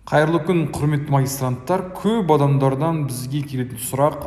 Қайырлы күн, құрметті магистранттар. Көп адамдардан бізге келетін сұрақ,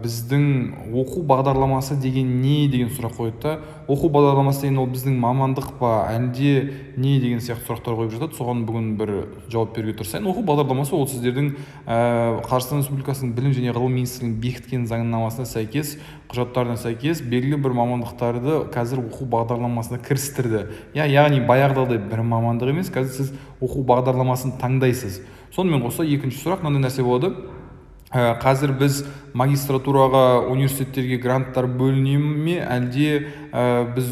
біздің оқу бағдарламасы деген не деген сұрақ қояды да. Оқу бағдарламасы деген ол біздің мамандық па, әлде не деген сияқты сұрақтар қойып жатады. Соған бүгін бір жауап беруге тырысайын. Оқу бағдарламасы ол сіздердің Қазақстан Республикасының Білім және ғылым министрлігінің бекіткен заңнамасына сәйкес, құжаттарына сәйкес белгілі бір мамандықтарды қазір оқу бағдарламасына кірістірді. Яғни баяғыдағыдай бір мамандық емес, қазір сіз оқу бағдарламасын таңдайсыз. Сонымен қоса екінші сұрақ мынандай нәрсе болады. Қазір біз магистратураға, университеттерге гранттар бөліне ме, әлде біз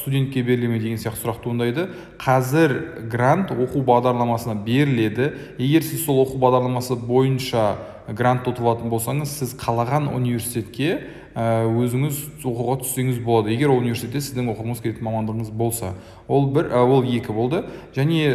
студентке беріле ме деген сияқты сұрақ туындайды. Қазір грант оқу бағдарламасына беріледі. Егер сіз сол оқу бағдарламасы бойынша грант ұтып алатын болсаңыз, сіз қалаған университетке өзіңіз оқуға түссеңіз болады. Егер ол университетте сіздің оқығыңыз келетін мамандығыңыз болса. Ол бір, ол екі болды. Және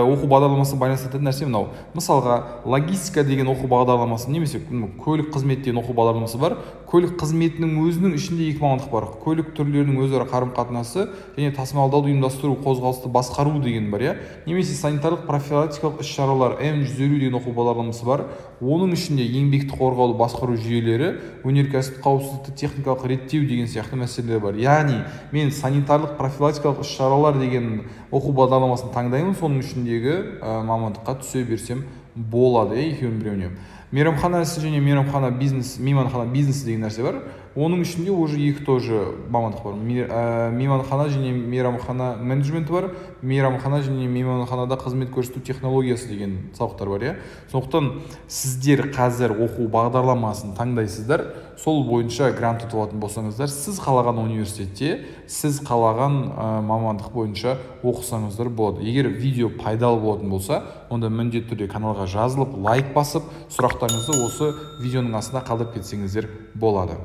оқу бағдарламасы байланыстыратын нәрсе мынау. Мысалға, логистика деген оқу бағдарламасы немесе көлік қызметі деген оқу бағдарламасы бар. Көлік қызметінің өзінің ішінде екі мамандық бар. Көлік түрлерінің өзара қарым-қатынасы және тасымалдауды ұйымдастыру, қозғалысты басқару деген бар, иә. Немесе санитарлық профилактикалық іс-шаралар М150 деген оқу бағдарламасы бар. Оның ішінде еңбекті қорғауды басқару жүйелері, өнеркәсіп қауіпсіздікті техникалық реттеу деген сияқты мәселелер бар. Яғни мен санитарлық профилактикалық іс-шаралар деген оқу бағдарламасын таңдаймын, соның ішіндегі мамандыққа түсе берсем болады, екеуінің біреуіне. Мейрамхана ісі және мейрамхана бизнес, мейманхана бизнесі деген нәрсе бар. Оның ішінде уже екі тоже мамандық бар. Мейманхана және мейрамхана менеджменті бар, мейрамхана және мейманханада қызмет көрсету технологиясы деген сабақтар бар, иә. Сондықтан сіздер қазір оқу бағдарламасын таңдайсыздар, сол бойынша грант ұтып алатын болсаңыздар, сіз қалаған университетте, сіз қалаған мамандық бойынша оқысаңыздар болады. Егер видео пайдалы болатын болса, онда міндетті түрде каналға жазылып, лайк басып, сұрақтарыңызды осы видеоның астына қалдырып кетсеңіздер болады.